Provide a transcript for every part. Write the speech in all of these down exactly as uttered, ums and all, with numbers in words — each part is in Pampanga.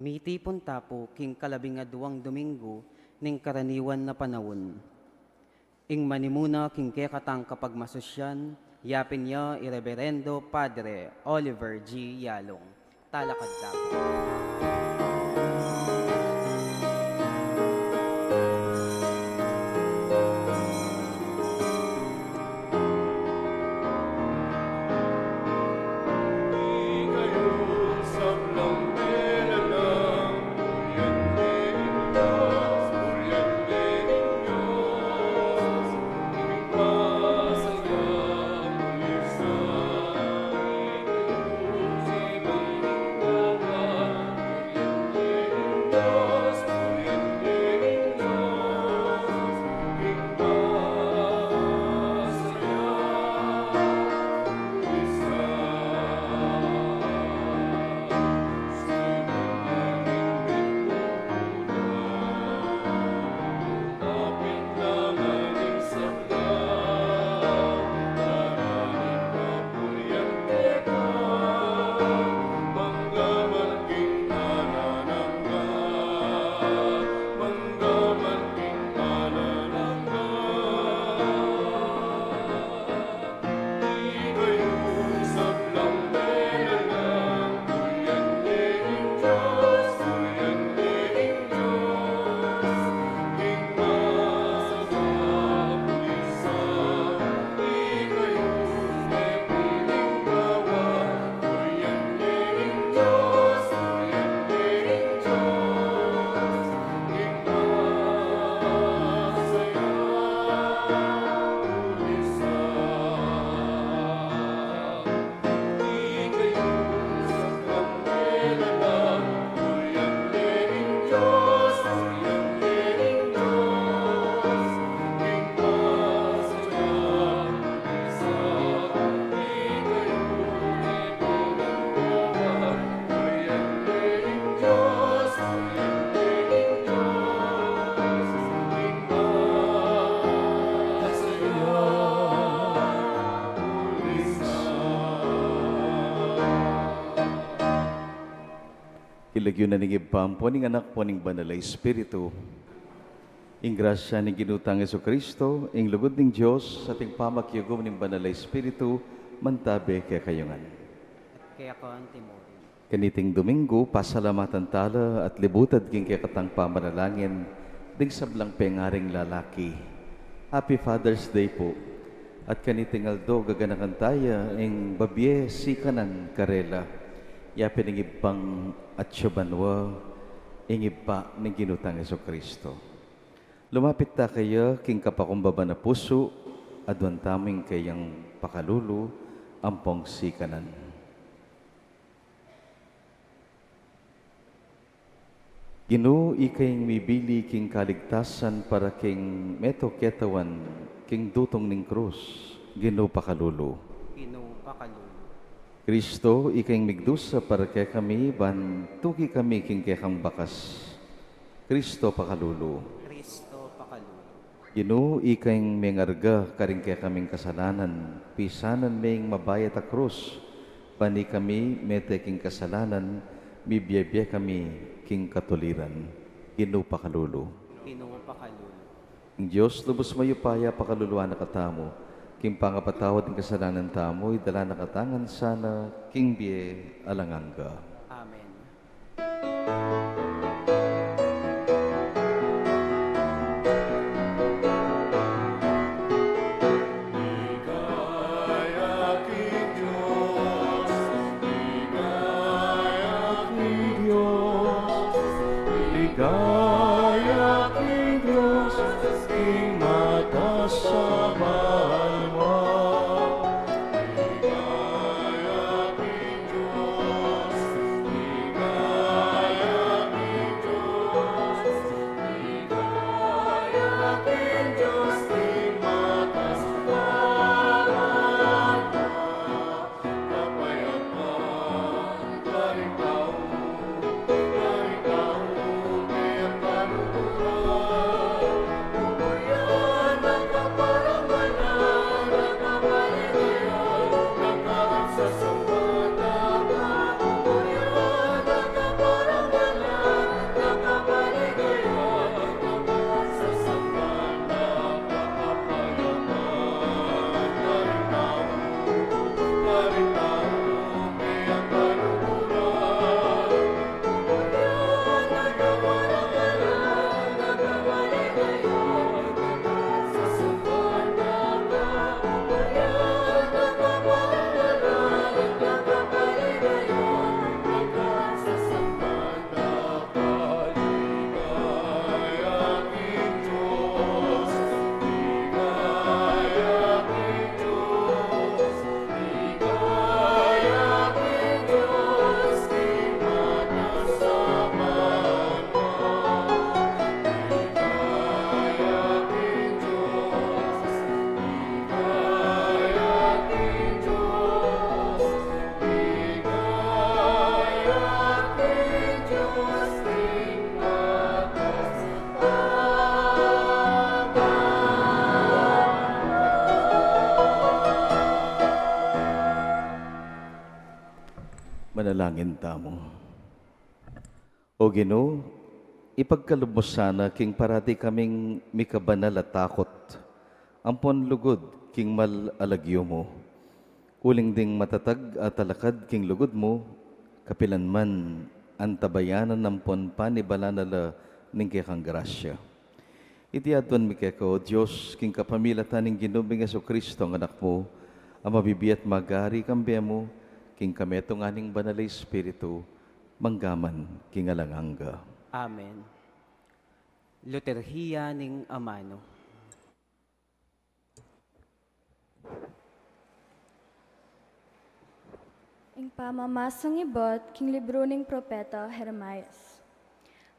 Mitipun ta pu king kalabing aduang Domingo ning karaniwan a panaun. Ing manimuna king kekatang kapagmasusyan, yapin ya i Reberendo Padre Oliver G. Yalong. Talakad tamu. King lagyu na ning Ibpa, ampo ning Anak, ampo ning Banal a Espiritu. Ing grasya ning Ginu tang Jesucristo, ing lugud ning Dios, at ing pamakiagum ning Banal a Espiritu, mantabe kekayu ngan. At keka naman. Kaniting Domingo, pasalamatan tala at libutad king kekatang pamanalangin ding sablang pengaring lalaki. Happy Father's Day pu. At kaniting aldo gaganakan taya ing babie sikanan karela. Ya pin ing Ibpang atyu banua, ing Ibpa ning Ginu tang Jesucristo. Lumapit ta kaya king kapakumbaban a pusu, aduan tamu ing kayang pakalulu ampong sikanan. Ginu, ika ing mibili king kaligtasan para king meto ketawan king dutung ning krus. Ginu, pakalulu. Ginu, pakalulu. Kristo, ika ing migdusa para kekami, ban tuki kami king kekang bakas. Kristo, pakalulu. Kristo, pakalulu. Ginu, ika ing mengarga karing kekaming kasalanan, pisanan me ing mabayat a krus, ban ikami mete king kasalanan, mibie-bie kami king katuliran. Ginu, pakalulu. Ginu, pakalulu. Ing Dios lubus mayupaya pakaluluan na katamu, king pangapatawad ning kasalanan tamu, idala na katamu ngan sana king bie alang angga. Amen. Ligaya king Dios, king matas a banua. Ligaya king Dios, Manalangin tamu. O Ginu, ipagkalub mu sana king parati kaming mikabanal a takot ampon lugud king mal a lagyu mu. Uling ding matatag a talakad king lugud mu, kapilan man antabayanan ampon panibalan na la ning kekang grasya. Iti aduan mi keka, O Dios, king kapamilatan ning Ginu ming Jesucristo, a Anak mu, a mabibie at magari kambe mu, king kametungan ning Banal a Espiritu, mangga man king alang angga. Amen. Liturhiya ning Amanu. Ing pamamasang ibat king libru ning propeta Jeremias.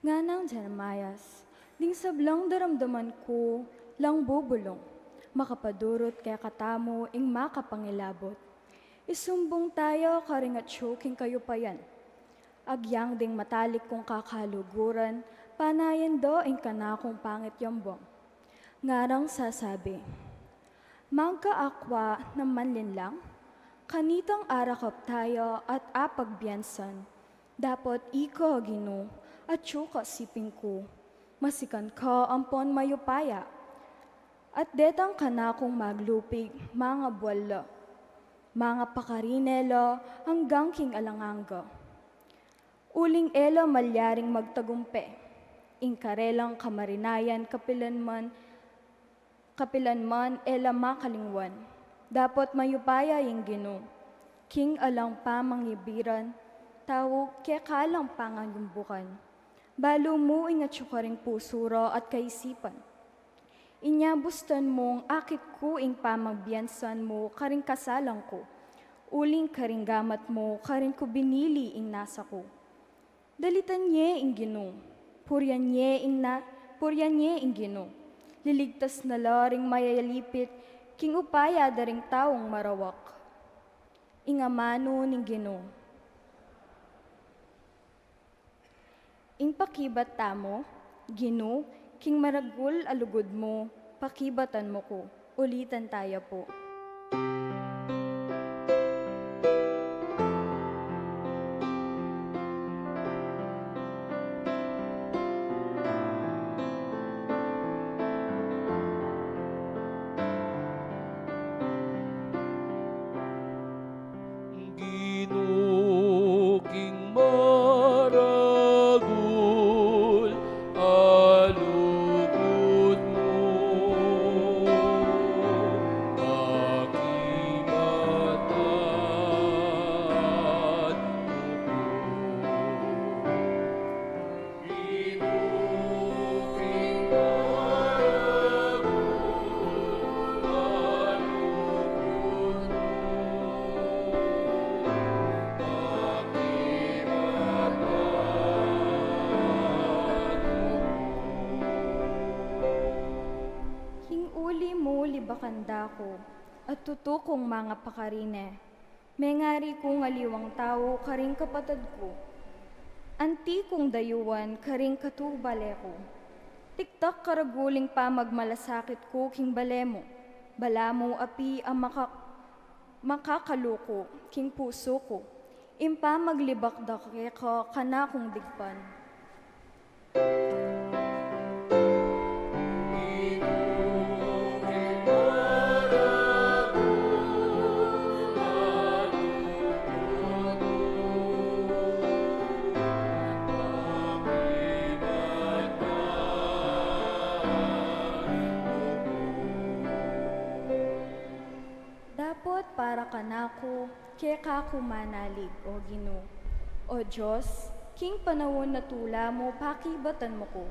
Nganang Jeremias, ding sablang daramdaman ku lang bubulung, makapadurut kekatamu ing makapangilabut. Isumbung taya karing atyu king kayupayan. Agyang ding matalik kung kakaluguran, panayan da ing kanakung pangit yambang. Ngarang sasabi, Magkaakwa naman linlang, kanitang arakap taya at apagbiansan. Dapot ika, Ginu, atyu ka siping ku, masikan ka ampon mayupaya. At detang kanakung maglupig, mangabual la, mangapakarine la anggang king alang angga. Uling e la malyaring magtagumpe ing karelang kamarinayan kapilan man, kapilan man e la makalingwan. Dapot mayupaya ing Ginu king alang pamangibiran, tau keka lang pangayumbukan. Balu mu ing atyu karing pusu ra at kaisipan. Inya bustan mung akit ku ing pamagbiansan mu karing kasalang ku, uling karing gamat mu karin ku binili ing nasa ku. Dalitan ye ing Ginu, purian ye ing na, purian ye ing Ginu. Liligtas na la ring mayalipit king upaya da ring taung marawak. Ing amanu ning Ginu. Ing pakibat tamu, Ginu, king maragul a lugud mu, pakibatan mu ku. Ulitan taya pu. Ginu, king maragul a lugud mu, pakibatan mu ku. King uli mu libakan da ku, at tutu kung mangapakarine. Mengari kung aliwang tau karing kapatad ku. Anti kung dayuan karing katubale ku. Tiktak karagul ing pamagmalasakit ku king bale mu. Balamu api a maka-, makakaluku king pusu ku. Ing pamaglibak da keka kanakung digpan. Dapot para kanaku, keka ku manalig, O Ginu. O Dios, king panaun a tula mu pakibatan mu ku.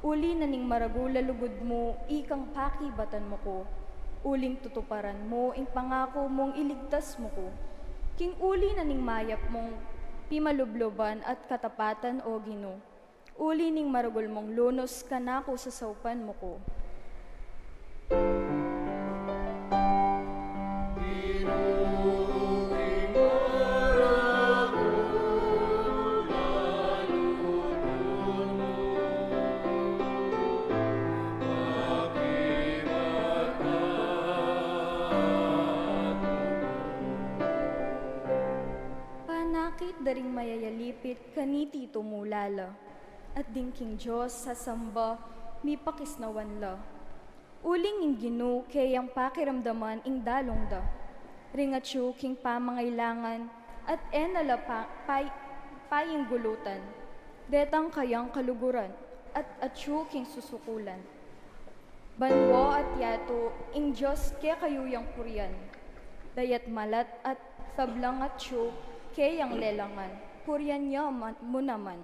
Uli na ning maragul a lugud mu, ikang pakibatan mu ku. Uling tutuparan mu ing pangaku mung iligtas mu ku. King uli na ning mayap mung pimalubluban at katapatan, O Ginu. Uli ning maragul mung lunus kanaku sasaupan mu ku. Panakit da ri kaniti tumula la, at ding king Dios sasamba, mipakisnawan la. Uling ing Ginu keyang pakiramdaman ing dalung da, ring atyu king pamangailangan, at e na la pa-, pay-, payinggulutan, detang kayang kaluguran, at atyu king susukulan. Banua at yatu, ing Dios kekayu yang purian, daya't malat at sablang atyu keyang lelangan, purian ya man, mu naman.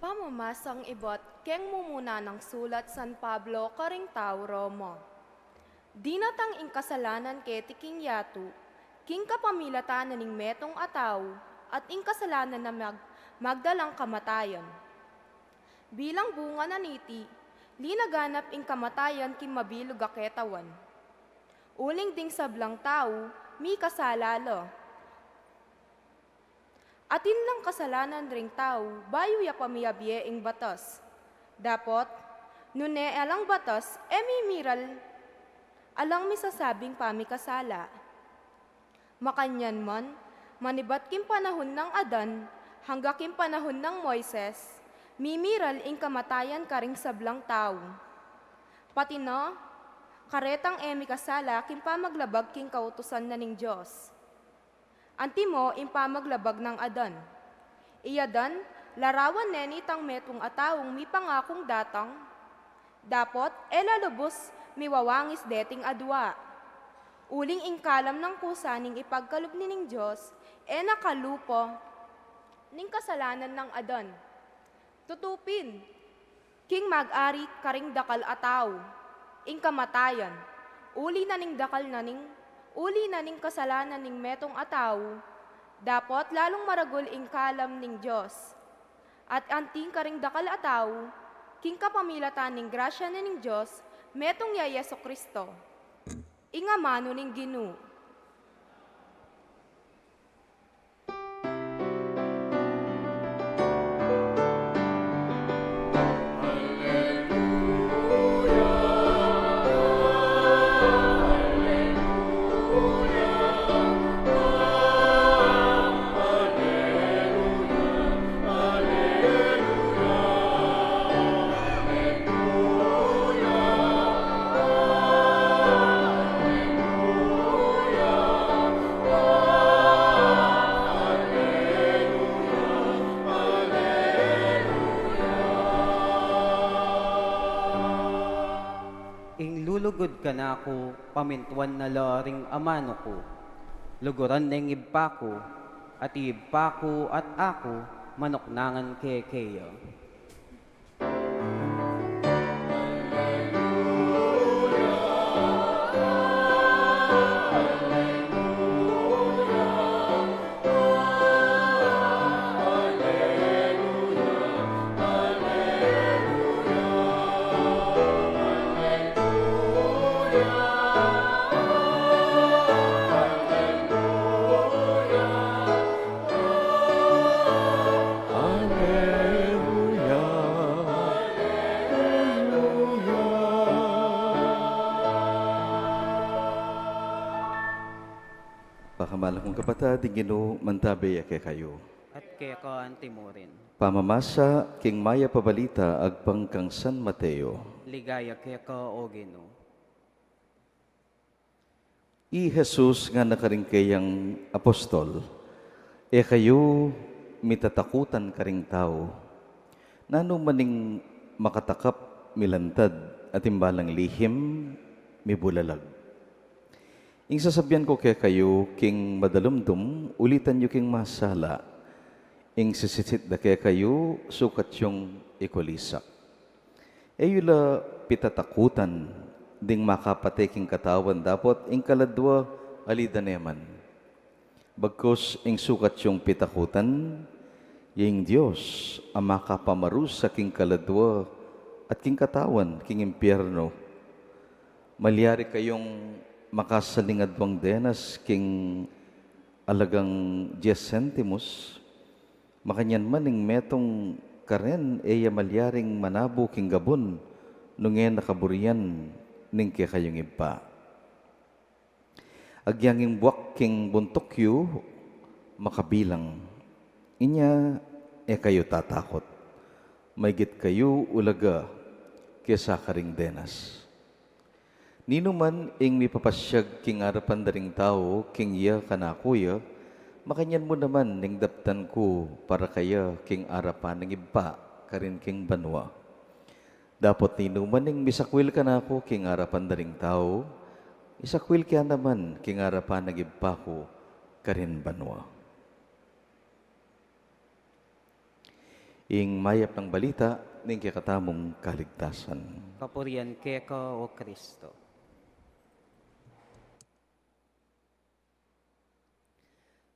Pamamasang ibat keng mumuna nang sulat San Pablo karing tau Roma. Dinatang ing kasalanan keti king yatu, king kapamilatan na ning metung a tau, at ing kasalanan na mag-, magdalang kamatayan. Bilang bunga na niti, linaganap ing kamatayan king mabilug a ketawan. Uling ding sablang tau, mikasala la. Atin lang kasalanan ring tau, bayu ya pamiabie ing batas. Dapot, nune alang batas, e mimiral alang misasabing pamikasala. Makanyan man, manibat king panahun nang Adan, hangga king panahun nang Moises, mimiral ing kamatayan karing sablang tau. Pati na, karetang e mikasala king pamaglabag king kautusan na ning Dios. Antimo ing pamaglabag nang Adan. I Adan, larawan ne nitang metung a taung mipangakung datang, dapot e la lubus miwawangis deting adua. Uling ing kalam nang kusa ning ipagkalub ne ning Dios, e na kalupa ning kasalanan nang Adan. Tutu pin, king mag-ari karing dakal a tau, ing kamatayan, uli na ning dakal na ning, uli na ning kasalanan ning metung a tau, dapot lalung maragul ing kalam ning Dios. At anting karing dakal a tau, king kapamilatan ning grasya na ning Dios, metung ya i Jesucristo, ing amanu ning Ginu. Ing lulugud kanaku, pamintuan na la ring amanu ku. Luguran neng Ibpa ku, at Ibpa ku at aku, manuknangan kekeya. Aleluya. Aleluya. Pakamalan kung kapatad, ing Ginu mantabe ya kekayu. At keka antimurin. Pamamasa king Mayap a Balita agpang kang San Mateo. Ligaya keka, O Ginu. I Jesus ngana karing keyang apostol, "E kayu mitatakutan karing tau. Nanu man ing makatakap, milantad, atin balang lihim, mibulalag. Ing sasabian ku kekayu, king madalumdum, ulitan yu king masala. Ing sisitsit da kekayu, sukat yung ikulisak." E yu la pitatakutan ding makapate king katawan, dapot ing kaladua ali da ne man. Bagkus ing sukat yung pitakutan, ya ing Dios a makapamarusa king kaladua at king katawan king impiernu. Malyari kayung makasaling aduang denas king alagang dies centimus, makanyan man ing metung karen e ya malyaring manabu king gabun nung e na kaburian ning kekayung Ibpa. Agyang ing buak king buntuk yu makabilang, inya e kayu tatakut. Maygit kayu ulaga kesa karing denas. Ninuman ing mipapasyag king arapan da ring tau king iya kanaku ya, makanyan mu naman ing daptan ku para kaya king arapan ning Ibpa karin king banua. Dapot ninuman ing misakwil kanaku king arapan da ring tau, isakwil ke naman king arapan ning Ibpa ku karin banua. Ing mayap nang balita ning kekatamung kaligtasan. Kapurian keka, O Kristo.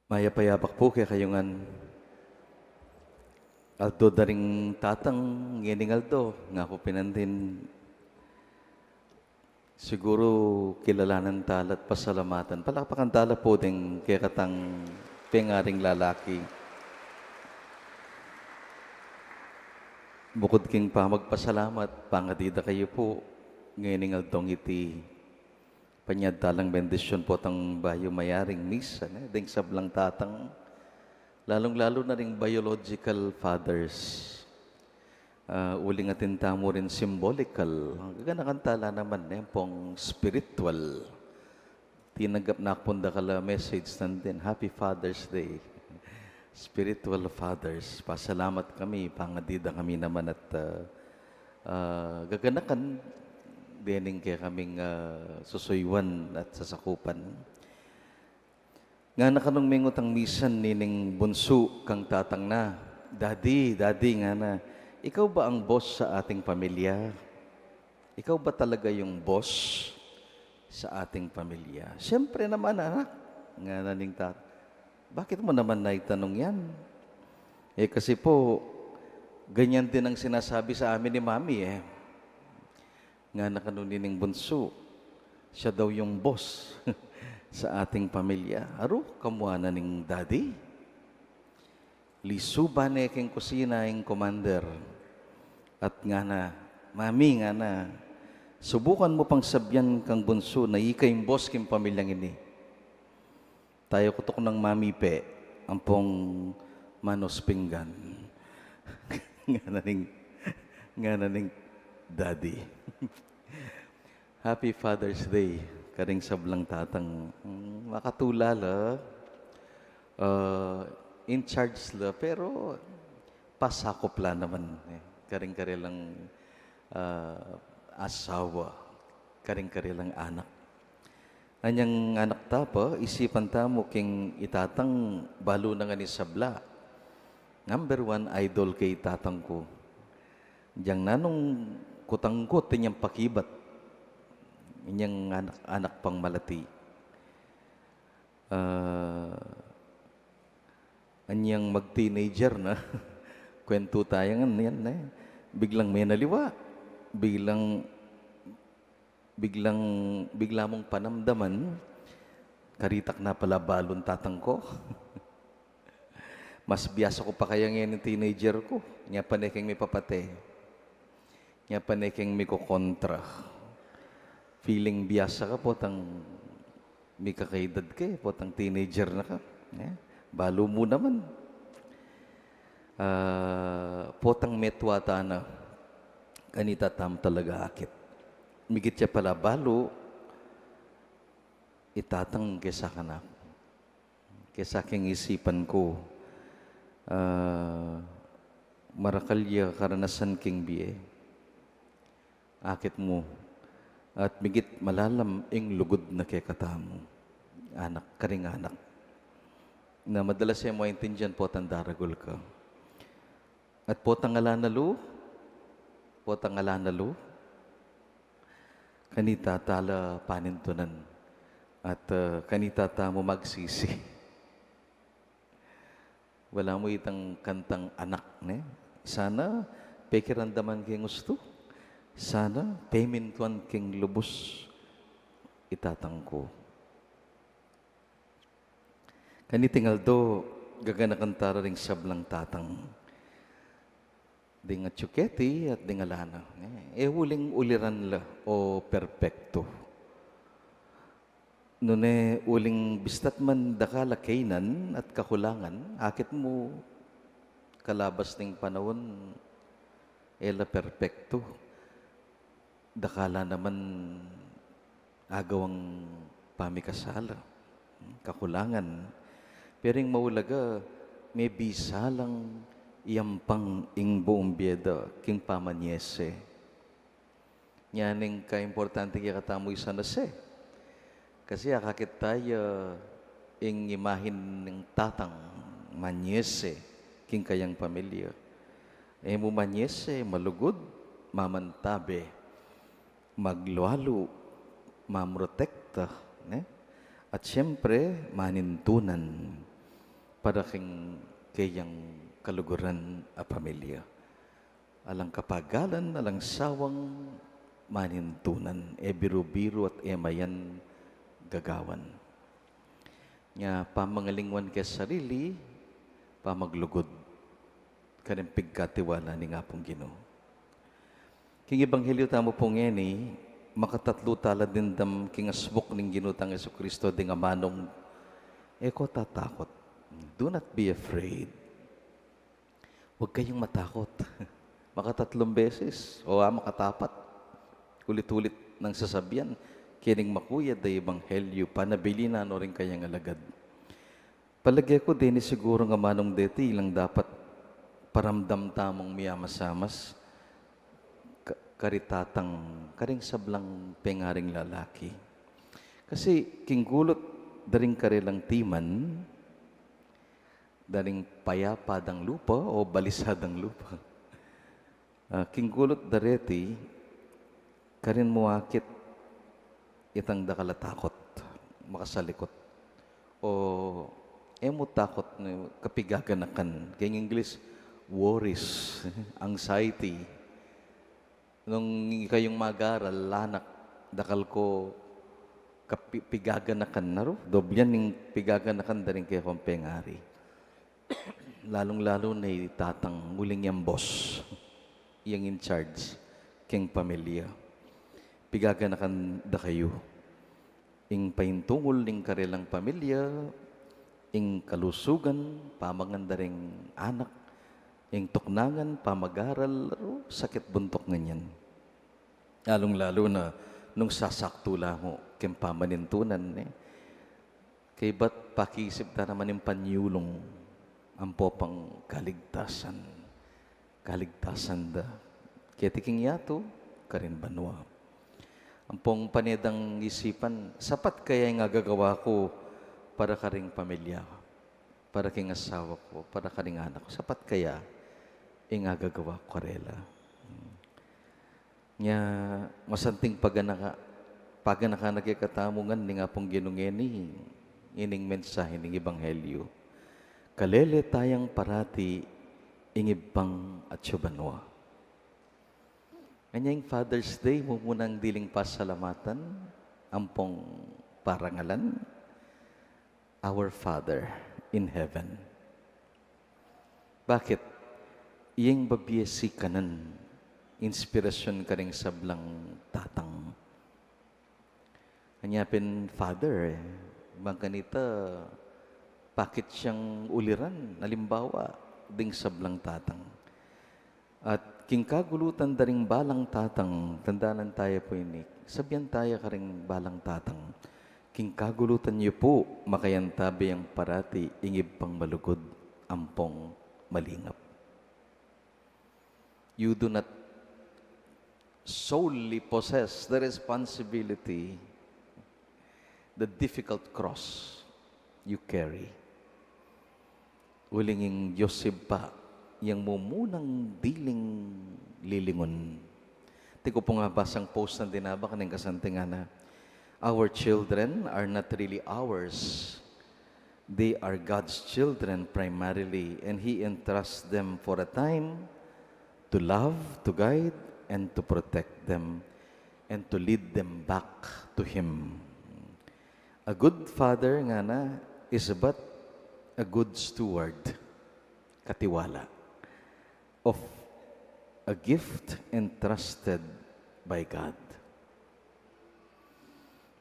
Mayap a yabak pu kekayu ngan. Aldo da ring tatang ngening aldo, ngaku pin antin. Siguru kilalanan tala at pasalamatan. Palakpakan tala pu ding kekatang pengaring lalaki. Bukud king pamagpasalamat, pangadi da kayu pu ngening aldong iti. Panyad talang bendisyun potang bayu mayaring misa, ne? Ding sablang tatang, lalung-lalu na ring biological fathers. Ah, uling atin tamu rin symbolical. Gaganakan tala naman, ne? Pong spiritual. Tinanggap na pun dakal a message nandin, "Happy Father's Day." Spiritual fathers, pasalamat kami, pangadi da kami naman at, ah, ah, gaganakan dening kekaming, ah, susuyuan at sasakupan. Ngana kanung mengutang misan nining bunsu kang tatang na, "Daddy, Daddy," ngana, "ikaw ba ang boss sa ating pamilya? Ikaw ba talaga yung boss sa ating pamilya?" "Siyempre naman, anak," ngana ning tat-, "Bakit mo naman naitanong yan? Eh, kasi po, ganyan din ang sinasabi sa amin ni Mami, eh." Ngana kanu nining bunsu, siya daw yung boss sa ating pamilya. "Aru, kamuanan ning Daddy." Lisuban ne king kusina ing commander at ngana, "Mami," ngana, "subukan mu pang sabian kang bunsu na ika ing boss king pamilyang ini. Tayu kutuk nang Mami pe, ampong manos pinggan." Ngana ning, ngana ning Daddy. Happy Father's Day karing sablang tatang. Mm, makatula la, ah, in charge la, pero pasakup la naman, eh, karing karelang, ah, asawa, karing karelang anak. Anyang anak ta pa, isipan tamu king itatang balu na ngan ing sabla. Number one idol ke itatang ku. Diyang nanung kutang ku, inyang pakibat. Inyang anak, anak pang malati. Ah, anyang mag-teenager na. Kwentu taya ngan yan, eh. Biglang menaliwa. Biglang, biglang, bigla mung panamdaman, karitak na pala balung tatang ku. Mas biyasa ku pa kaya ngeni ing teenager ku. Nya pa ne keng mipapate. Nya pa ne keng mikokontra. Feeling biyasa ka potang mikakaedad ka, eh, potang teenager na ka. Eh, balu mu naman. Ah, potang metua tana, kanita tamu talaga akit. Migit ya pala balu, itatang kesa kanaku. Kesa king isipan ku, ah, marakal ya karanasan king bie. Akit mu, at migit malalam ing lugud na kekatamu. Anak, karing anak. Na madalas e mu aintindian potang daragul ka. At potang ala na lu, Potang ala na lu, kanita ta la panintunan at, ah, kanita ta mu magsisi. Wala mu itang kantang anak, ne? Sana pekiramdaman keng ustu. Sana pemintuan keng lubus i tatang ku. Kaniting aldo, gaganakan ta la ring sablang tatang. Ding atyu keti at ding ala na, ne? E uling uliran la o perpektu. Nune uling bistat man dakal a kaynan at kakulangan, akit mu kalabas ning panaun, e la perpektu. Dakal la naman agawang pamikasala, kakulangan. Pero ing maulaga, mebisa lang yampang ing buung bie da king pamanyese. Nya ning kaimportante kekatamu i San Jose. Kasi akakit taya ing imahin ning tatang manyese king kayang pamilya. E mu manyese, malugud, mamantabe, maglualu, mamrotekta, ne? At siyempre, manintunan para king kayang kaluguran a pamilya. Alang kapagalan, alang sawang manintunan, e biru-biru at e mayan gagawan. Nya pamangalingwan ke sarili, pamaglugud karing pigkatiwala ning Apung Ginu. King Ebanghelyo tamu pung ngeni, makatatlu tala dimdam king asbuk ning Ginu tang Jesucristo ding amanung, e ko tatakot. Do not be afraid. Huwag kayong matakot. Makatatlong beses, o, ah, makatapat. Ulit-ulit nang sasabian, kening makuyad a ebanghelyo, panabilin na no ring kayang alagad. Palage ku, deni sigurung amanung deti ilang dapat paramdam tamung miyamasamas, ka-, kari tatang, karing sablang pengaring lalaki. Kasi, king gulut da ring karelang timan, da ring payapa dang lupa o balisa dang lupa. Ah, king gulut da reti, karin mu akit itang dakal a takot, makasalikut. O, e mu takot no kapigaganakan. King English, worries, anxiety. Nung ikayung mag-aral, anak, dakal ko kapi-, pigaganakan na ru, doblian ing pigaganakan da ring kekong pengari. Lalung-lalu na i tatang, uling yang boss, yang in charge keng pamilya. Pigaganakan da kayu. Ing paintungul ning karelang pamilya, ing kalusugan, pamangan da ring anak, ing tuknangan, pamag-aral, ru, sakit buntuk nganyan. Lalung-lalu na nung sasaktu la mu keng pamanintunan, ne? Kaybat pakiisip ta naman ing panyulung ampo pang kaligtasan. Kaligtasan da. Keti king yatu, karin banua. Ampong pane dang isipan, sapat kaya ing agagawa ku para karing pamilya, para king asawa ku, para karing anak ku? Sapat kaya ing agagawa ku karela? Hmm. Nya, masanting paganaka-, paganaka na kekatamu ngan ning Apung Ginu ngeni, ining mensahe ning Ebanghelyo. Kalele tayang parati ing Ibpang atsu banua. Anya ing Father's Day, mumunang diling pasalamatan, ampong parangalan, Our Father in Heaven. Bakit? Iyeng babie sikanan, inspirasyon karing sablang tatang. Anya pin father, e. Bang kanita, pakit yang uliran, alimbawa, ding sablang tatang. At king kagulutan da ring balang tatang, tandanan taya pu ini, sabian taya karing balang tatang, king kagulutan yu pu, makayantabe yang parati ing Ibpang malugud ampong malingap. You do not solely possess the responsibility, the difficult cross you carry. Uling ing Dios Ibpa yang mumunang diling lilingun Atin ku pung basang post nang dinaba kaneng kasanting ngana, "Our children are not really ours. They are God's children primarily, and He entrusts them for a time to love, to guide, and to protect them, and to lead them back to Him." A good father, ngana, is but a good steward, katiwala, of a gift entrusted by God.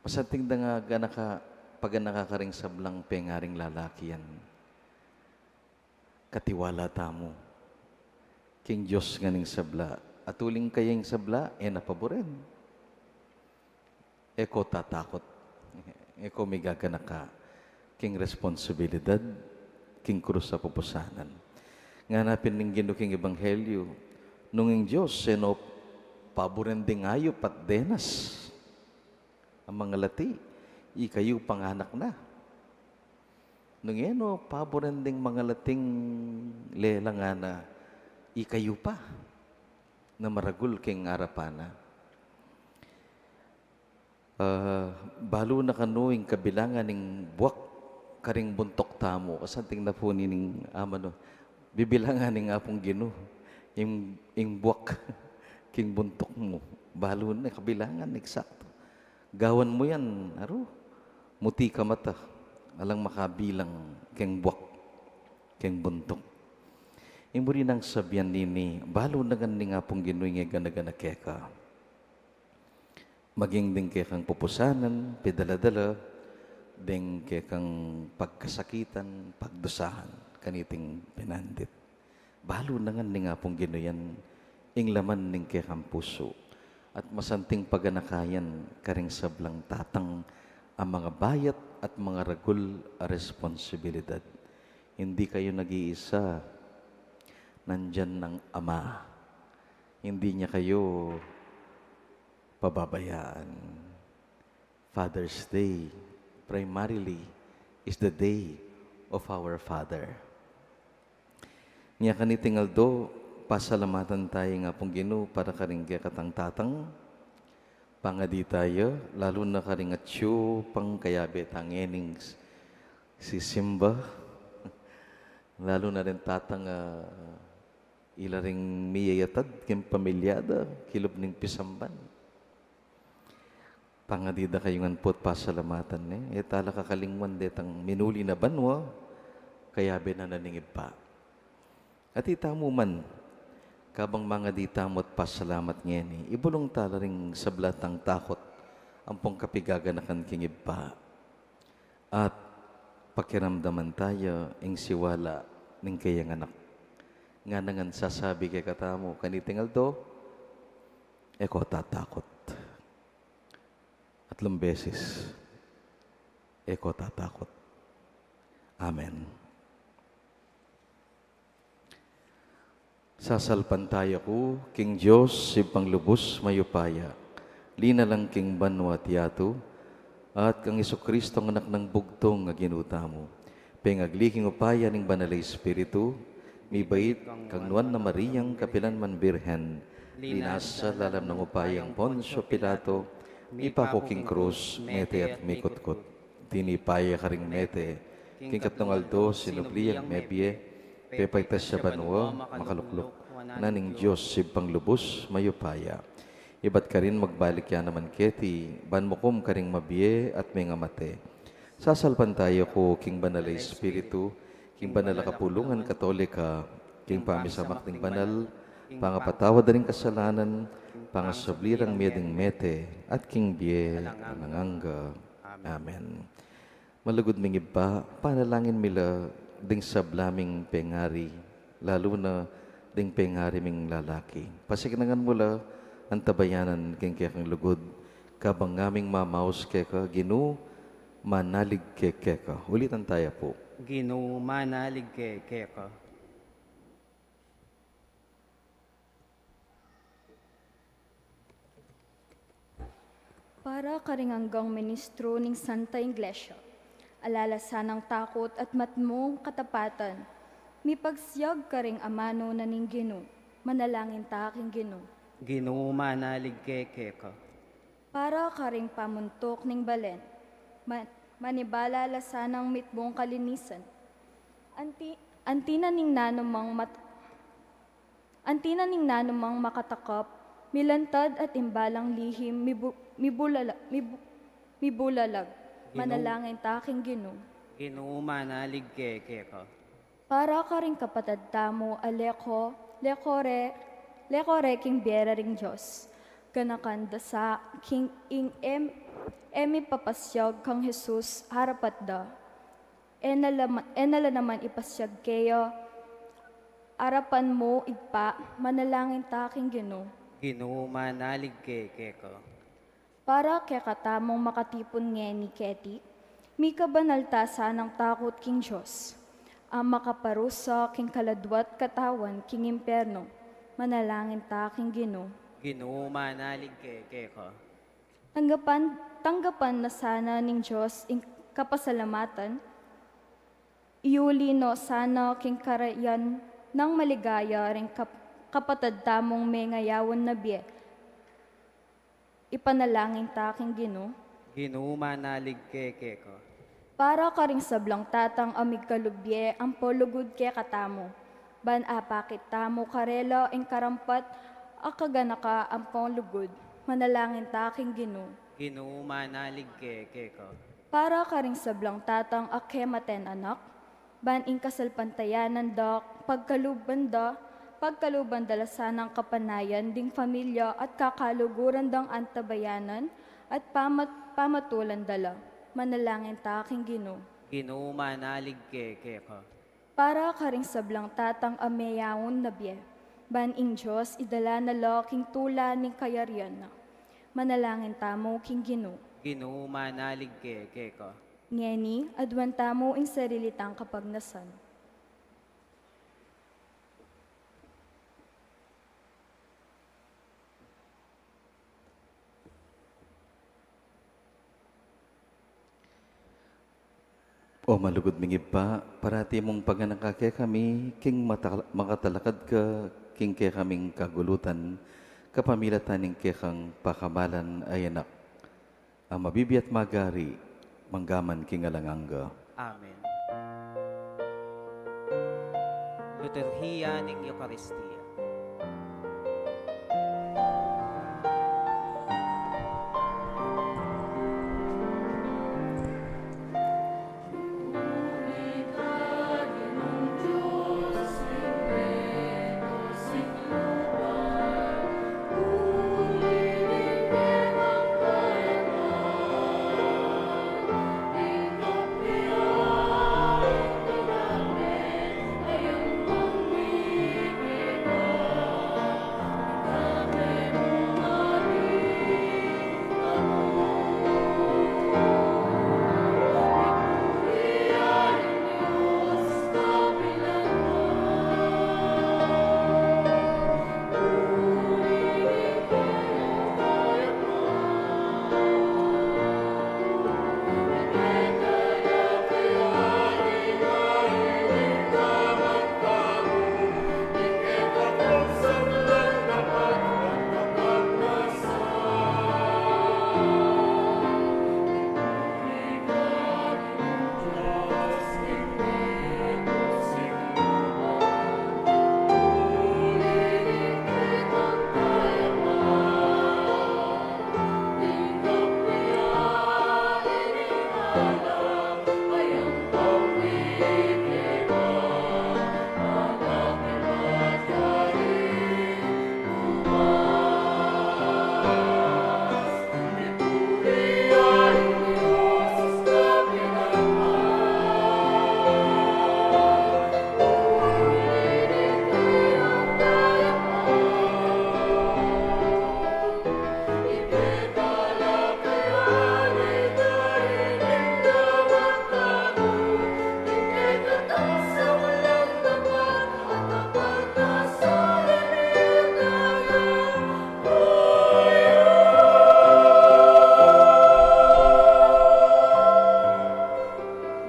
Masanting da nga ganaka, paganaka karing sablang pengaring lalaki yan. Katiwala tamu king Dios ngan ing sabla. At uling kaya ing sabla, e na paburen. E ko tatakot. E ko migaganaka king responsibilidad, king krus a pupusanan. Ngana pin ning Ginu king Ebanghelyo, nung ing Dios e no paburen ding ayup at denas a mangalati, ikayu pa nganak na. Nung e no paburen ding mangalating lelang, ngana, ikayu pa na maragul king arapan na. Ah, balu na kanu ing kabilangan ning buak karing buntuk tamu. Kasanting na pu nining amanu, bibilangan ning Apung Ginu ing, ing buak king buntuk mu. Balu na, kabilangan, eksakto. Gawan mu yan, aru, muti ka mata, alang makabilang keng buak keng buntuk. Ing buri nang sabian nini, balu na ngan ning Apung Ginu ing e gana-gana keka. Maging ding kekang pupusanan, pidala-dala, ding kekang pagkasakitan, pagdusahan, kaniting pinandit. Balu na ngan ning Apung Ginu yan ing laman ning kekang pusu. At masanting paganaka yan karing sablang tatang a mangabayat at mangaragul a responsibilidad. Hindi kayu nag-iisa. Nandiyan ang Ama. Hindi niya kayo pababayaan. Father's Day, primarily, is the day of our Father. Nya kaniting aldo, pasalamatan tayu ing Apung Ginu para karing kekatang tatang. Pangadi tayu, lalu na karing atyu pang kayabe tang ening s-, sisimba. Lalu na ring tatang, ah, ila ring miyayatad king pamilya da, kilub ning pisamban. Pangadi da kayu ngan put pasalamatan ne. E tala kakalingwan detang minuli na banua, kayabe na na ning Ibpa. At itamu man, kabang mangadi tamu at pasalamat ngeni, ibulung tala ring sabla tang takut ampong kapigaganakan king Ibpa. At pakiramdaman tayu ing siwala ning kayang anak. Ngana ngan sasabi kekatamu kaniting aldo, e ko tatakut. Atlung beses, e ko tatakut. Amen. Sasalpantaya ku king Dios, Ibpang lubus mayupaya, linalang king banua at yatu, at kang Jesucristo, Anak nang bugtung a Ginu tamu, pengagli king upaya ning Banal a Espiritu, mibait kang Nuan a Mariang kapilan man Birhen, linasa lalam ning upaya nang Poncio Pilato, mipaku king krus, mete at mikutkut. Tinipa ya karing mete, king katlung aldo sinubli yang mebie, pepaitas ya banua, makalukluk wanan ning Dios Ibpang lubus mayupaya. Ibat karin magbalik ya naman keti, ban mukum karing mabie at mengamate. Sasalpantaya ku king Banal a Espiritu, king banal a kapulungan Katolika, king pamisamak ning banal, pangapatawad da ring kasalanan, pangasubli rang mie ding mete, at king bie alang angga. Amen. Malugud ming Ibpa, panalangin mi la ding sabla ming pengari, lalu na ding pengari ming lalaki. Pasiknangan mu la, antabayanan king kekang lugud, kabang ngaming mamaus keka, Ginu, manalig ke keka. Ulitan taya pu. Ginu, manalig ke keka. Para karing anggang ministro ning Santa Iglesia, alalasan nang takut at matmung katapatan, mipagsiyag karing amanu na ning Ginu, manalangin ta king Ginu. Ginu, manalig ke keka. Para karing pamuntuk ning balen, ma-, manibala la sanang mitmung kalinisan. Anti-, anti na ning nanumang mat-, anti na ning nanumang makatakap, milantad at imbalang lihim, mibu-, mibulala-, mibu-, mibulalag. Ginu-, manalangin ta king Ginu. Ginu, manalig ke keka. Para karing kapatad tamu a leko, leko re, leko re king bie ra ring Dios. Ganakan da sa king ing em-, e mipapasyag kang Jesus harapat da. E na la ma-, e na la naman ipasyag keya arapan mu, Ibpa, manalangin ta king Ginu. Ginu, manalig ke keka. Para kekatamung makatipun ngeni keti, mikabanal ta sanang takut king Dios, a makaparusa king kaladwa't katawan king impiernu, manalangin ta king Ginu. Ginu, manalig ke keka. Tanggapan, tanggapan na sana ning Dios ing kapasalamatan, iuli no sana king karayan nang maligaya ring kap-, kapatad tamung mengayawan na bie. Ipanalangin ta king Ginu. Ginu, manalig ke keka. Para karing sablang tatang a migkalub bie ampo lugud kekatamu, ban apakit tamu karela ing karampat a kaganaka ampo lugud, manalangin ta king Ginu. Ginu, manalig ke keka. Para karing sablang tatang a kematen anak, ban ing kasalpantayanan da, pagkaluban da, pagkaluban da la sanang kapanayan ding familia at kakaluguran dang antabayanan at pamat-, pamatulan da la. Manalangin ta king Ginu. Ginu, manalig ke keka. Para karing sablang tatang a meyaun na bie, ban ing Dios idala na la king tula ning kayarian na. Manalangin tamu king Ginu. Ginu, manalig ke keka. Ngeni, aduan tamu ing sarili tang kapagnasan. O malugud ming Ibpa, parati mung paganaka kekami king mata-, makatalakad ka king kekaming kagulutan, kapamilatan ning kekang pakamalan a Anak, a mabibie at magari manggaman king alang angga. Amen. Liturhiya ning Eukaristia.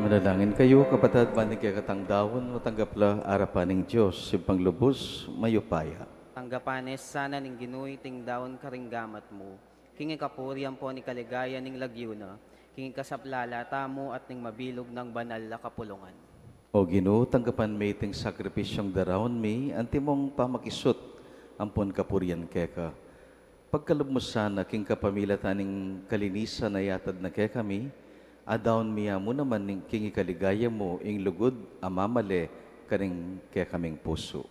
Manalangin kayu, kapatad, ban ing kekatang daun matanggap la arapan ning Dios, Ibpang lubus mayupaya. Tanggapan ne sana ning Ginu iting daun karing gamat mu, king ikapuri ampon ikaligaya ning lagyu na, king ikasaplala tamu at ning mabilug nang banal a kapulungan. O Ginu, tanggapan me iting sakripisyung daraun mi, antimong pamakisut ampon kapurian keka. Pagkalub mu sana king kapamilatan ning kalinisan a yatad na kekami, adaun mi ya mu naman ning king ikaligaya mu ing lugud a mamale karing kekaming pusu.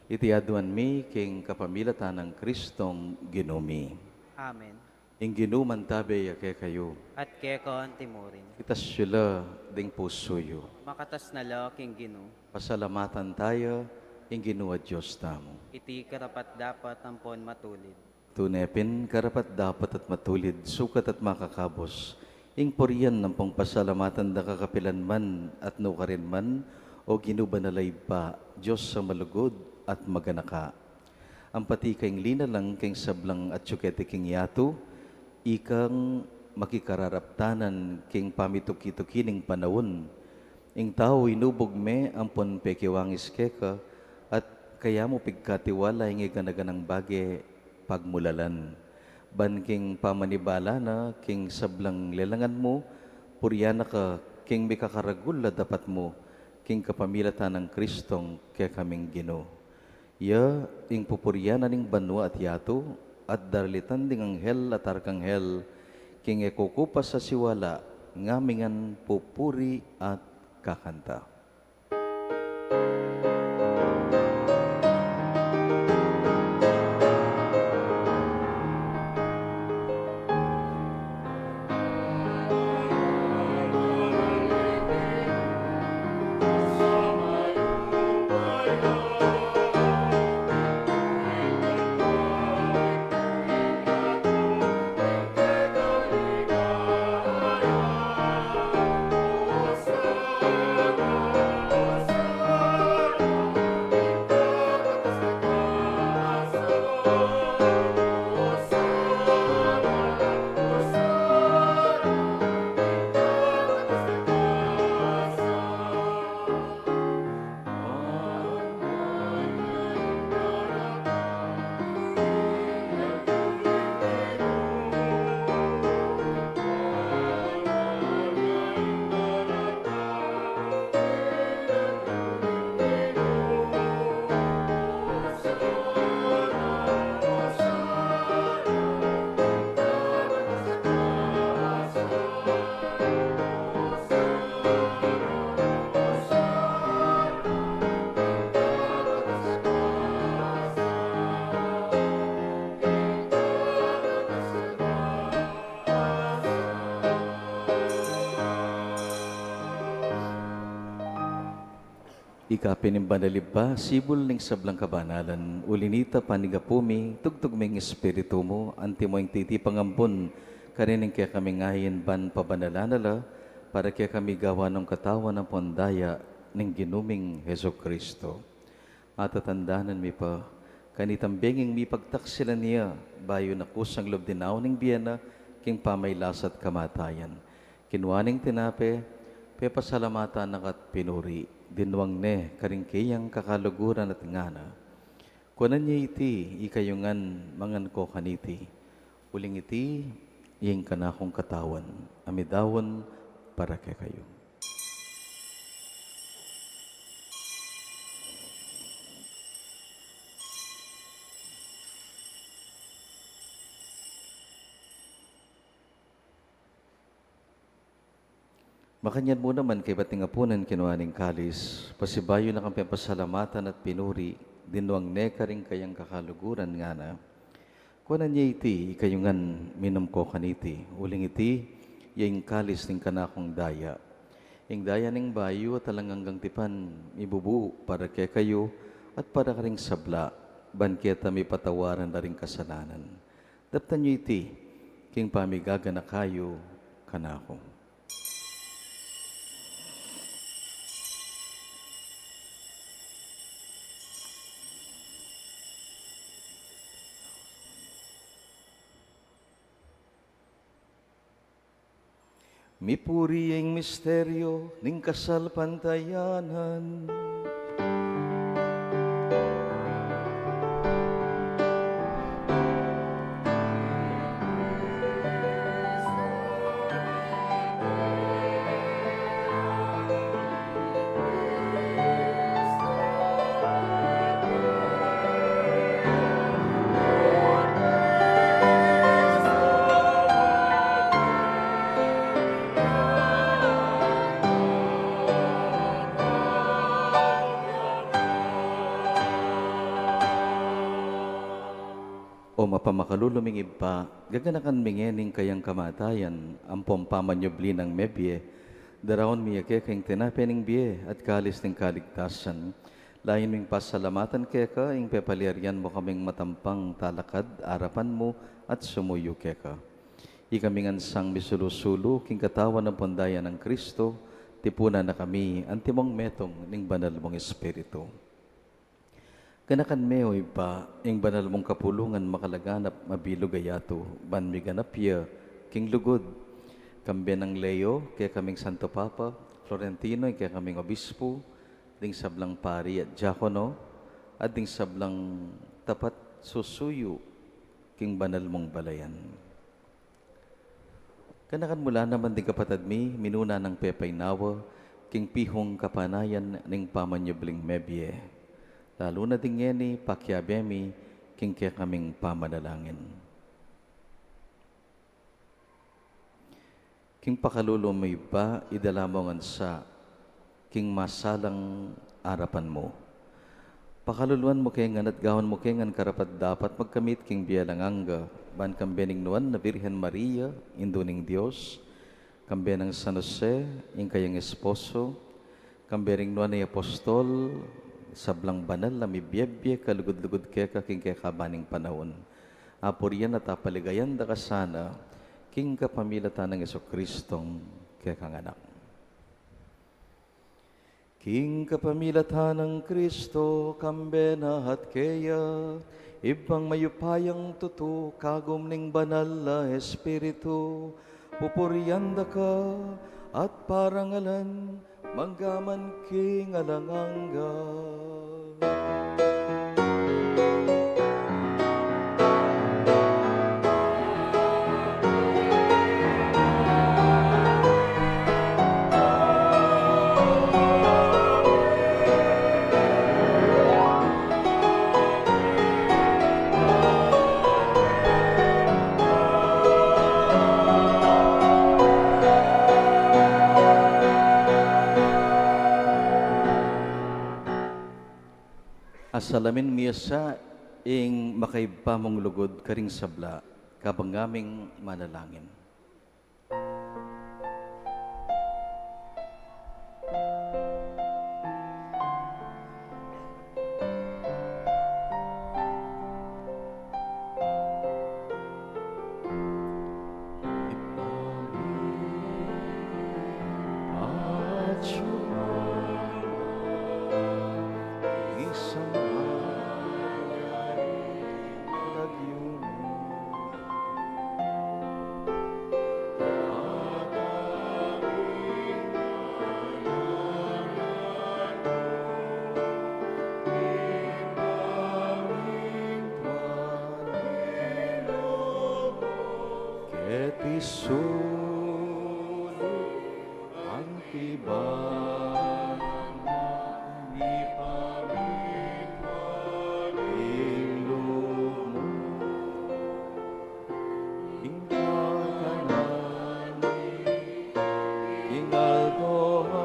Iti aduan mi king kapamilatan nang Kristong Ginu mi. Amen. Ing Ginu mantabe ya kekayu. At keka antimurin. Itas yu la ding pusu yu. Makatas na la king Ginu. Pasalamatan taya ing Ginu a Dios tamu. Iti karapat-dapat ampon matulid. Tune pin karapat-dapat at matulid, sukat at makakabus, ing purian ampong pasalamatan da ka kapilan man at nukarin man, O Ginu banal a Ibpa, Dios a malugud at maganaka. Ampati ika ing linalang king sablang atyu keti king yatu, ikang makikararaptanan king pamituki-tuki ning panaun. Ing tau inubug me ampon pekiwangis keka, at kaya mu pigkatiwala ing gana-ganang bage pagmulalan. Ban king pamanibala na king sablang lelangan mu, purian na ka king mikakaragul a dapat mu, king kapamilatan nang Kristong kekaming Ginu. Ya ing pupurian na ning banua at yatu, at daralitan ding anghel at arkanghel, king e kukupas a siwala, ngamingan pupuri at kakanta. Ika pin ing banal Ibpa, sibul ning sablang kabanalan, uli nita panigapu mi, tugtug me ing Espiritu mu, antimo ing titipa ngan pun karin ning kekaming ain ban pabanalan na la, para kekami gawan nong katawan ampon daya ning Ginu ming Jesucristo. Atatandanan mi pa, kanitang benging mipagtaksilan ya, bayu na kusang lub dinaun ing bie na, king pamailas at kamatayan. Kinua ne ing tinape, pepasalamatan na ka at pinuri, dinwang ne karing keyang kakaluguran at ngana: Kuanan ye iti, ikayu ngan mangan ko kaniti, uling iti ing kanakung katawan, a midaun para kekayu. Makanyan mu naman kaybat ning apunan, kinua ne ing kalis, pasibayu na kang pepasalamatan at pinuri, dinwang ne karing kayang kakaluguran, ngana: Kuanan ye iti, ikayu ngan minum ko kaniti, uling iti ya ing kalis ning kanakung daya, ing daya ning bayu at alang anggang tipan, ibubu para kekayu at para karing sabla, ban keta mipatawaran la ring kasalanan. Daptan yu iti king pamigaganaka yu kanaku. Mipuri ing misteryo ning kasalpantayanan. Mapamakalulu ming Ibpa, gaganakan mi ngening kayang kamatayan ampong pamanyubli nang mebie, daraun mi ya keka ing tinape ning bie at kalis ning kaligtasan. Lain ming pasalamatan keka ing pepalyarian mu kaming matampang talakad arapan mu at sumuyu keka. Ikami ngan sang misulu-sulu king katawan ampong daya nang Kristo, tipunan na kami antimong metung ning banal mung Espiritu. Ganakan me, o Ibpa, ing banal mung kapulungan makalaganap mabilug a yatu, ban miganap ya king lugud. Kambe nang Leo, kekaming Santo Papa, Florentino, ing kekaming Obispu, ding sablang pari at diakono, at ding sablang tapat susuyu king banal mung balayan. Ganakan mu la naman ding kapatad mi, minuna nang pepaynawa king pihung kapanayan ning pamanyubling mebie. Lalu na ding ngeni, pakiabe mi king kekaming pamanalangin. King pakalulu mu Ibpa, idala mu ngan sa king masalang arapan mu. Pakaluluan mu ke ngan at gawan mu ke ngan karapat-dapat magkamit king bie alang angga, ban kambe ning Nuan a Virgen Maria, Indu ning Dios, kambe nang San Jose, ing kayang esposo, kambe ring nuan a apostol, sablang banal a mibie-bie kalugud-lugud keka king kekaban ning panaun. Apurian at apaligayan da ka sana, king kapamilatan nang Jesucristong kekang Anak. King kapamilatan nang Kristo, kambe na at keya, Ibpang mayupayang tutu, kagum ning Banal a Espiritu, pupurian da ka at parangalan, mangga man king alang angga. Asalamin mi ya sa ing makaibpa mung lugud karing sabla, kabang ngaming manalangin. Keti sulung anti bang ipamit ing lub mu king kakanan mi king aldo-aldo.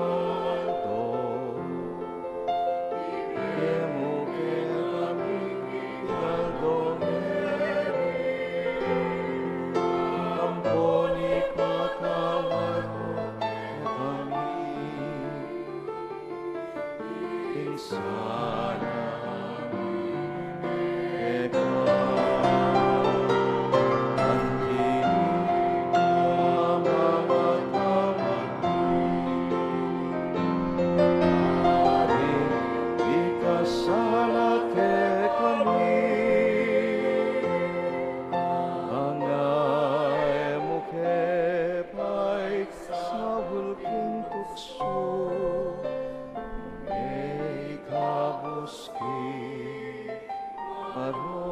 Ibie mu kekami king aldo ngeni, ampon ipatawad mu kekami ing sala mi keka, anti ing pamamatawad mi karing mikasala kekami, nune e mu ke paisaul king tuksu, nune ikabus king marok.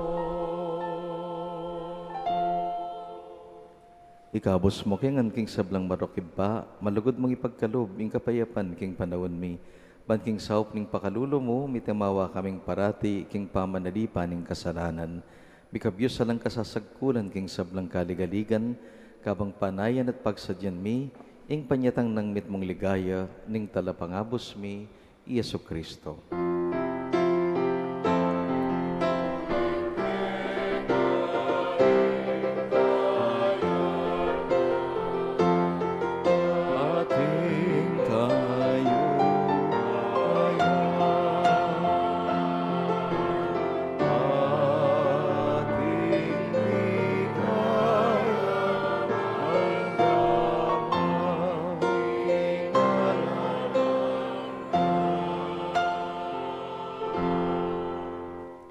Ikabus mu ke ngan king sablang marok, Ibpa, malugud mung ipagkalub ing kapayapan king panaun mi, ban king saup ning pakalulu mu, mitimawa kaming parati king pamanalipan ning kasalanan. Mikabus alang kasasagkulan king sablang kaligaligan, kabang panayan at pagsadyan mi ing panyatang nang mitmung ligaya ning Talapangabus mi, i Jesucristo.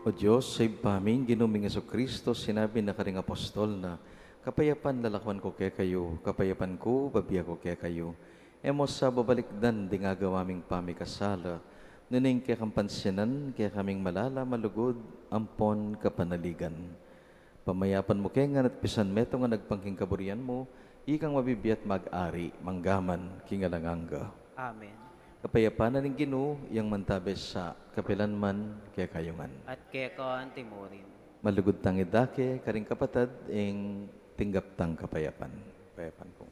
O Dios, Ibpa mi, ing Ginu ming Jesucristo, sinabi na karing apostol na, "Kapayapan lalakwan ku kekayu, kapayapan ku babie ku kekayu." E mu sa babalikdan ding agawa ming pamikasala, nune ing kekang pansinan kekaming malalam a lugud ampon kapanaligan. Pamayapan mu ke ngan at pisan metung a nagpang king kaburian mu, ikang mabibie at mag-ari mangga man king alang angga. Amen. Kapayapan na ning Ginu, yang mantabe sa kapilan man kekayu ngan. At keka anti mu rin. Malugud tang idake karing kapatad ing tinggap tang kapayapan. Kapayapan ku.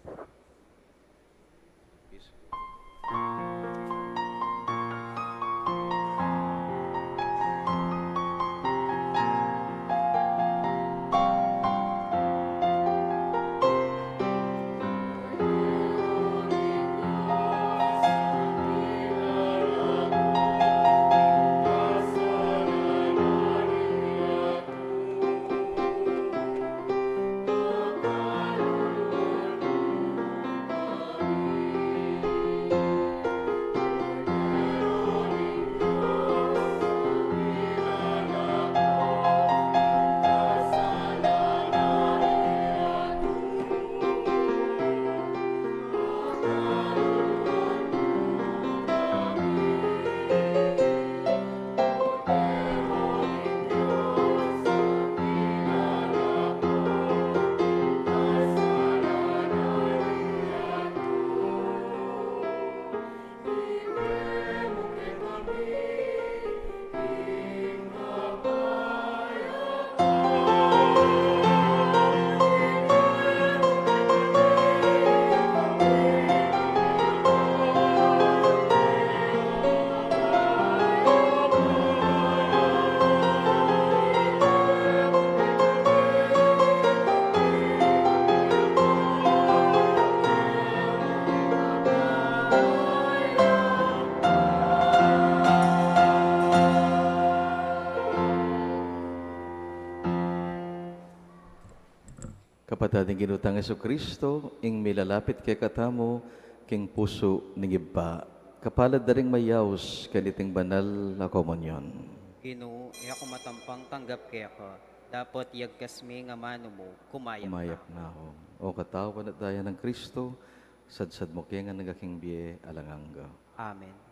Kapatad, ing Ginu tang Jesucristo, ing milalapit kekatamu king pusu ning Ibpa, kapalad da ring mayaus kaniting banal a komunyon. Ginu, e aku matampang tanggap keka, dapot yagkas me ing amanu mu, kumayap na. Kumayap na aku. O katawan at daya nang Kristo, sadsad mu ke ngan king bie alang angga. Amen.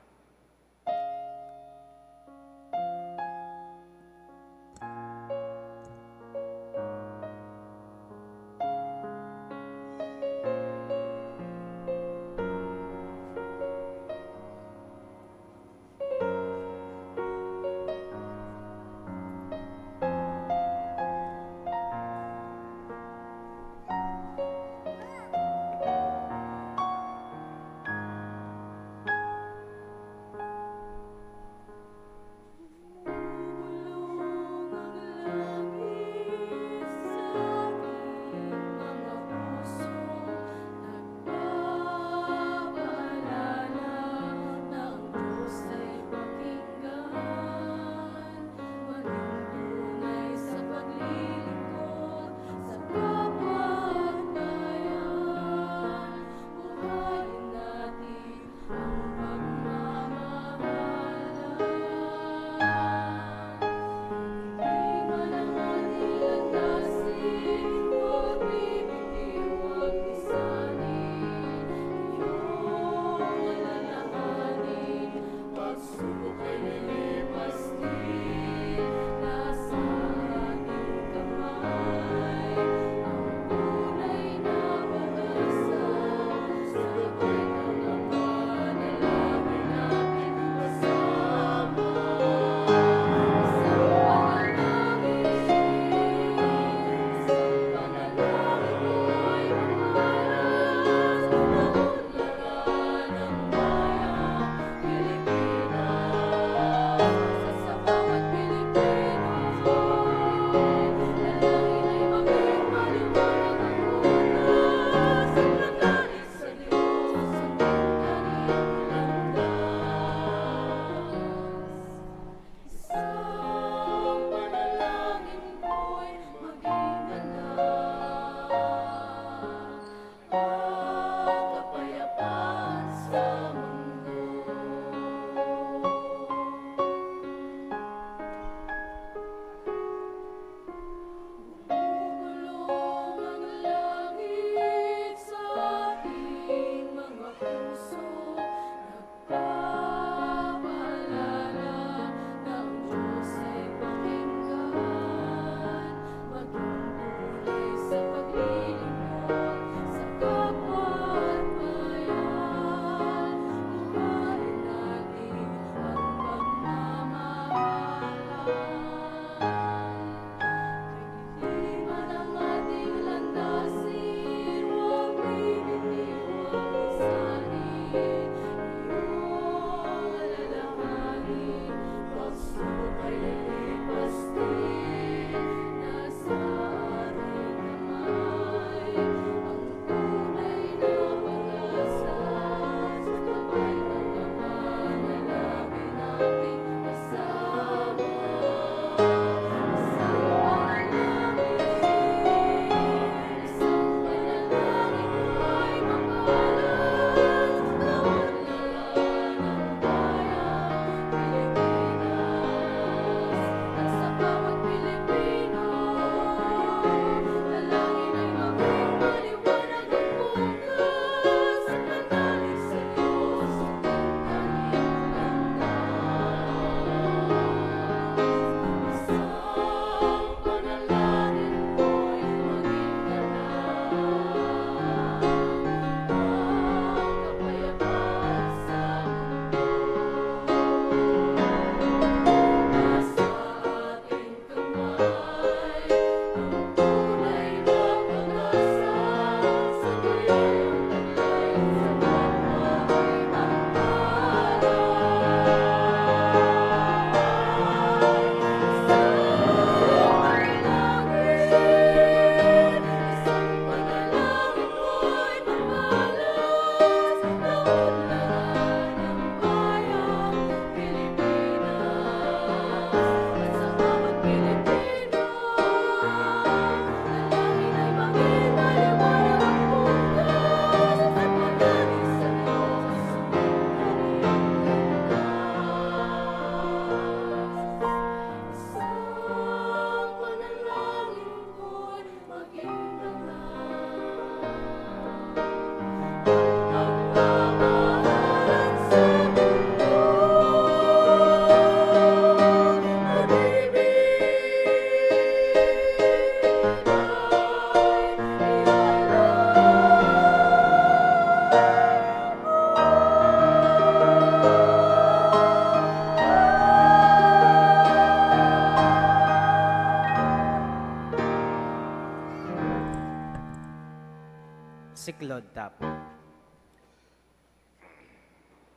Lord tapu.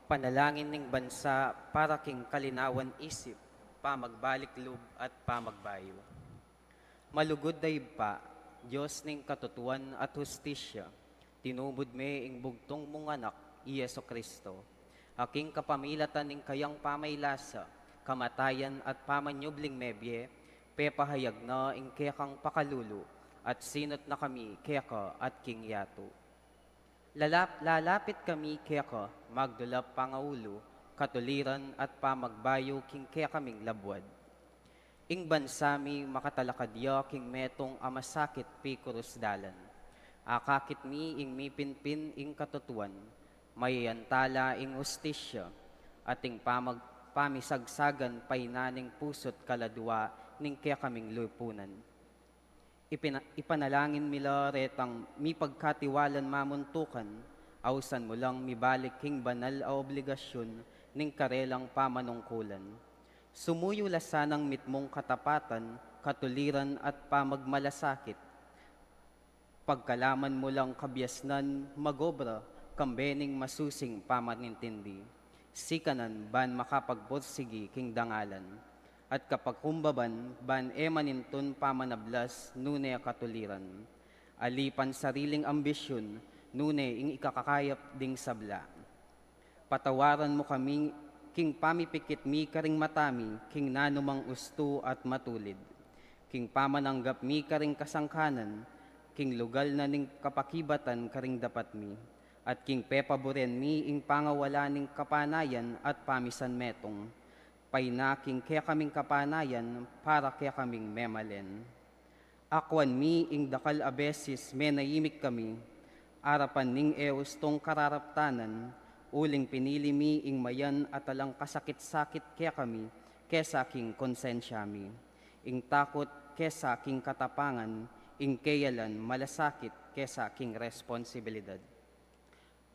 Panalangin ning bansa para king kalinawan isip, pamagbalik lub at pamagbayu. Malugud a Ibpa, Dios ning katutuan at hustisya, tinubud me ing bugtung mung Anak, i Jesu Cristo, a king kapamilatan ning kayang pamaylasa, kamatayan at pamanyubling mebie, pepahayag na ing kekang pakalulu, at sinut na kami keka at king yatu. Lalap-, lalapit kami keka, magdulap pangaulu, katuliran at pamagbayu king kekaming labuad. Ing bansa mi makatalakad ya king metung a masakit pikurus dalan. Akakit mi ing mipinpin ing katutuan, mayayantala ing hustisya, at ing pamag-, pamisagsagan payna ning pusut kaladua ning kekaming lipunan. Ipina-, ipanalangin mi la retang mipagkatiwalan mamuntukan, ausan mu lang mibalik king banal a obligasyun ning karelang pamanungkulan. Sumuyu la sanang mitmung katapatan, katuliran at pamagmalasakit. Pagkalaman mu lang kabiasnan magobra, kambe ning masusing pamanintindi. Sikanan ban makapagpursigi king dangalan, at kapakumbaban ban e manintun pamanablas nune katuliran. Ali pansariling ambisyun, nune ing ikakakayap ding sabla. Patawaran mu kami king pamipikit mi karing mata mi king nanumang ustu at matulid, king pamananggap mi karing kasangkanan, king lugal na ning kapakibatan karing dapat mi, at king pepaburen mi ing pangawala ning kapanayan at pamisanmetung, payna king kekaming kapanayan para kekaming memalen. Akwan mi ing dakal a beses menayimik kami, arapan ning e ustung kararaptanan, uling pinili mi ing mayan at alang kasakit-sakit kekami kesa king konsensya mi, ing takut kesa king katapangan, ing keyalan malasakit kesa king responsibilidad.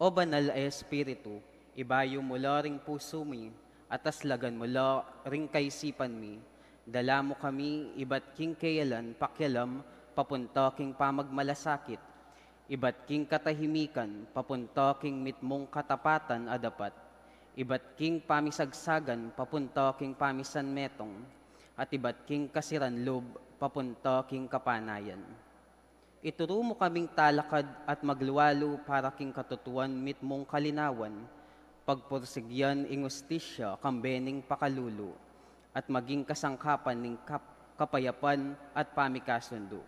O Banal a Espiritu, ibayu mu la ring pusu mi, at aslagan mu la ring kaisipan mi. Dala mu kami ibat king keyalan pakialam papunta king pamagmalasakit, ibat king katahimikan papunta king mitmung katapatan a dapat, ibat king pamisagsagan papunta king pamisanmetung, at ibat king kasiran lub papunta king kapanayan. Ituru mu kaming talakad at maglualu para king katutuan mitmung kalinawan, pagpursigyan ing ustisya kambe ning pakalulu, at maging kasangkapan ning kap-, kapayapan at pamikasundu.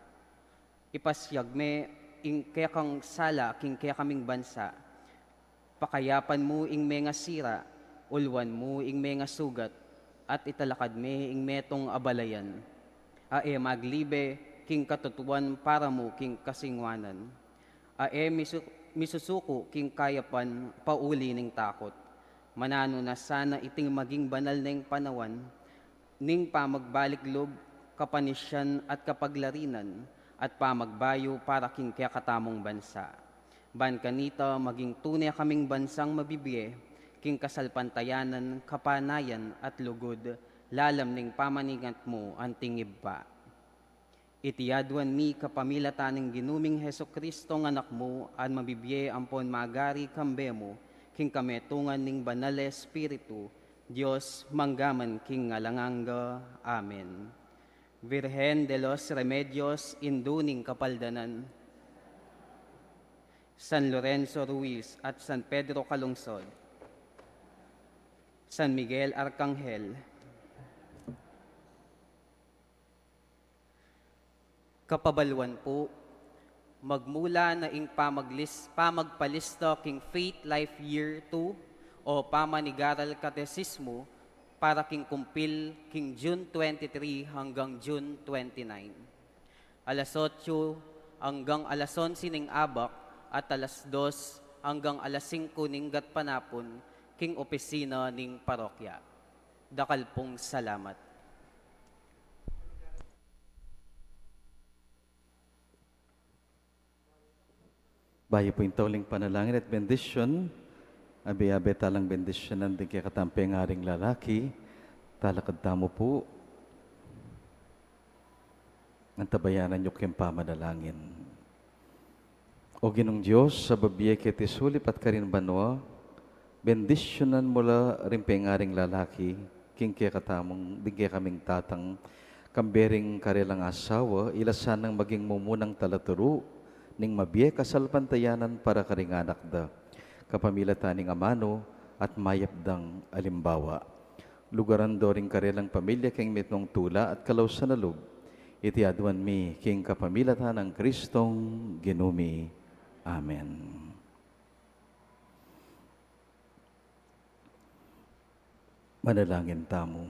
Ipasyag me ing kekang sala king kekaming bansa, pakayapan mu ing mengasira, ulwan mu ing mengasugat, at italakad me ing metung a balayan a e maglibe king katutuan para mu king kasinguanan, a e misu-, misusuku king kayapan pauli ning takut. Mananu na sana iting maging banal neng panawan, ning pamagbalik lub, kapanisyan at kapaglarinan, at pamagbayu para king kekatamung bansa. Ban kanita maging tune kaming bansang mabibie, king kasalpantayanan, kapanayan at lugud, lalam ning pamaningat mu anting Ibpa. Iti aduan mi kapamilatan ning Ginu ming Jesucristo a Anak mu, a mabibie ampon magari kambe mu, king kametungan ning Banal a Espiritu, Dios, mangga man king alang angga. Amen. Virgen de los Remedios, Indu ning Kapaldanan, San Lorenzo Ruiz at San Pedro Calungsod, San Miguel Arcangel, Kapabaluan pu, magmula na ing pamaglis-, pamagpalista king Faith Life Year two o pamanigaral katesismu para king kumpil king June twenty-three hanggang June twenty-nine. Alas otso hanggang alas onse ning abak at alas dos hanggang alas singko ning gatpanapun king opisina ning parokya. Dakal pung salamat. Bayu pu ing tauling panalangin at bendisyon, abe-abe talang bendisyunan ding kekatang pengaring lalaki, talakad tamu pu. Antabayanan yu king pamanalangin. O Ginung Dios, a bibie keti sulip at karin banua, bendisyunan mu la ring pengaring lalaki, king kekatamung, ding kekaming tatang, kambe ring karelang asawa, ila sanang maging mumunang talaturu ning mabie kasalpantayanan para karing anak da, kapamilatan ning amanu at mayap dang alimbawa. Lugaran do ring karelang pamilya king mitmung tula at kalausan a lub. Iti aduan mi king kapamilatan nang Kristong Ginu mi. Amen. Manalangin tamu.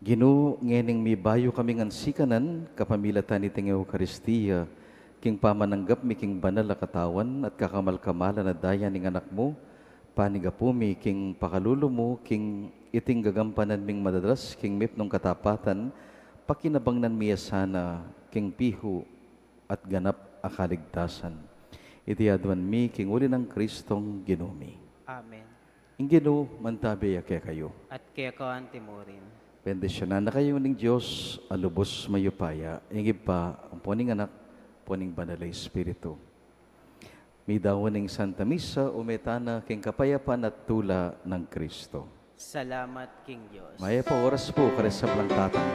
Ginu, ngening mibayu kami ngan sikanan, kapamilatan niting Eukaristia, king pamananggap mi king banal a katawan at kakamal-kamalan a daya ning Anak mu, panigapu mi king pakalulu mu, king iting gagampanan ming madadalas king mitmung katapatan, pakinabangnan mi ya sana king pihu at ganap a kaligtasan. Iti aduan mi king uli nang Kristong Ginu mi. Amen. Ing Ginu mantabe ya kekayu. At keka anti mu rin. Bendisyunan na kayu ning Dios a lubus mayupaya, ing Ibpa, ampo ning Anak, ampo ning Banal a Espiritu. Midaun ing Santa Misa, ume tana king kapayapan at tula nang Kristo. Salamat king Dios. Mayap a oras pu karing sablang tatang.